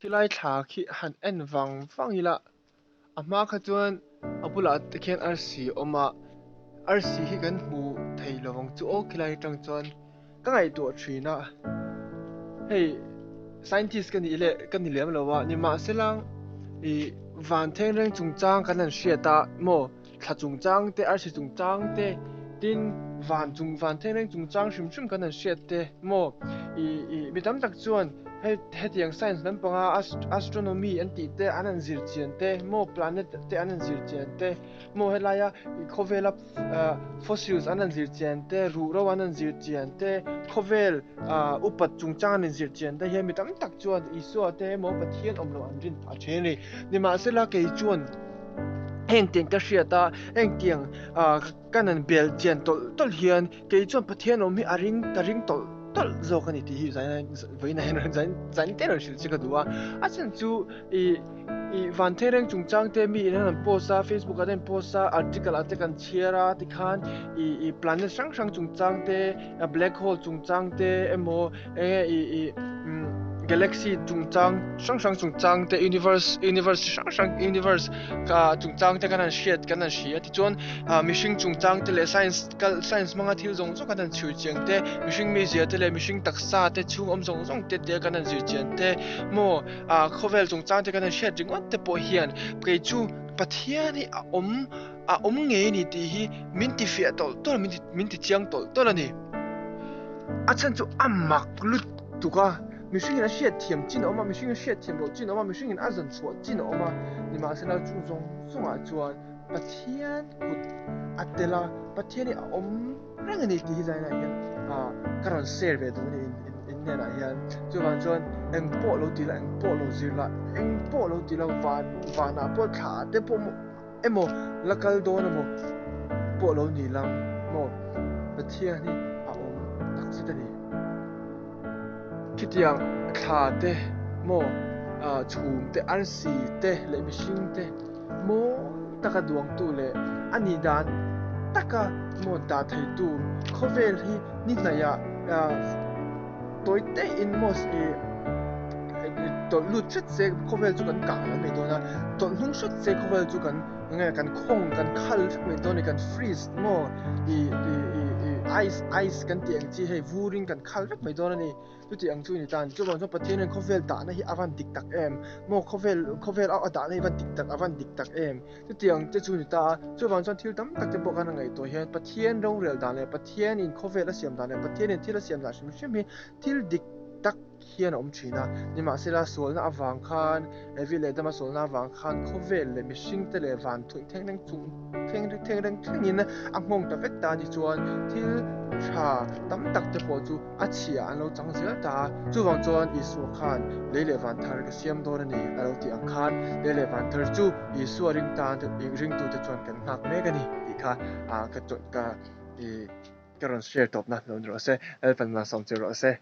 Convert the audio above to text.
Khilai thla khi han en vang vang ila a hma kha chuan a bulah te khian arsi a awm a arsi hi kan hmu thei lo ang chu aw khilai atang chuan ka ngaihtuah thin a hei scientist ka nih leh ka ni lem lo a nimahsela ih van thengreng chungchang kan han hriat a maw. Thla chungchang te, arsi chungchang te, tin van chung van thengreng chungchang hrim hrim kan han hriat te maw? Ih ih mi tam tak chuan he hetiang science lampanga astronomy an tih te an han zir chian te maw planet te an han zir chian te maw helaia ih khawvela fossils an han zir chian te ruhro an han zir chian te khawvel ah upat chungchang an inzir chian te hian mi tam tak chuan Isua te emaw Pathian awm loh an rin phah thin a ni. Nimahsela kei chuan. Heng tiang ka hriat a, heng tiang ah ka nan bel chian tawlh tawlh hian kei chuan Pathian awm hi a ring ka ring tawlh tawlh zawk a ni tih hi vawiin ah hian rawn zain te rawn hrilh che ka duh a. A chhan chu ih ih van thengreng chungchang te mi in an rawn post a, Facebook ah te an post a, article ah te kan chhiar a tikhan ih ih planet hrang hrang chungchang te black hole chungchang te emaw eng nge ih ih umm galaxy chungchang hrang hrang chungchang te universe universe chi hrang hrang universe ah chungchang te kan han hriat kan han hria tichuan ah mihring chungchang te leh science kal science hmanga thil zawng zawng kan han chhui chiang te mihring mizia te leh mihring taksa te chhung awm zawng zawng te te kan han zir chian te maw ah khawvel chungchang te kan han hriat ringawt te pawh hian kei chu Pathian hi a awm a awm ngei a ni tih hi min ti fiah tawlh tawlh a min ti min ti chiang tawlh tawlh a ni. A chhan chu a mak lutuk a, mihringin a hriat thiam chin a awm a, mihringin a hriat thiam loh chin a awm a, mihringin a zawn chhuah chin a awm a, nimahsela chu zawng zawngah chuan Pathian kut a tel a, Pathian hi a awm reng a ni tih hi zainah hian ah ka rawn share ve duh a ni in hnenah hian. Chuvang chuan eng pawh lo ti la, eng pawh lo zir la, eng pawh lo ti la van vanah pawh thla te pawh emaw la kal dawn emaw pawh lo ni lang maw Pathian hi a awm tak zet a ni. Khitiang thla te maw chhum te arsi te leh mihring te mawi taka duangtu leh a nih dan taka maw dah theitu khawvel hi ni hnaihah tawi te in maw tawlh lut hret se khawvel chu kan kang lo mai dawn a, tawlh hnung hret se khawvel chu kan enge kan khawng kan khal vek mai dawn a ni kan freeze maw ih ih ih ih ice ice kan tih ang chi hei vurin kan khal vek mai dawn a ni chuti ang chu a ni ta chuvang chuan Pathian hian khawvel dahna hi a van dik tak em maw khawvel khawvel a dahna hi a van dik tak a van dik tak em chutiang te chu a ni ta a chuvang chuan thil tam tak te pawh kan han ngaihtuah hian Pathian rorel dan leh Pathianin khawvel a siam dan leh Pathianin thil a siam dan hrim hrim hi thil dik tak hian a awm thin a, nimahsela sualna avang khan Evi leh Adama sualna avang khan khawvel leh mihringte leh van thuih thengreng chung thengreng thlengin a nghawng ta vek ta a ni chuan thil tha tam tak te pawh chu a chhia an lo chang zel ta a, chuvang chuan Isua khan lei leh van thar ka siam dawn a ni a lo tih ang khan lei leh van thar chu Isua ring tan ringtute chuan kan nghak mek a ni tih kha ka ka rawn share tawpna lo ni rawh se, Lalpan malsawm che rawh se.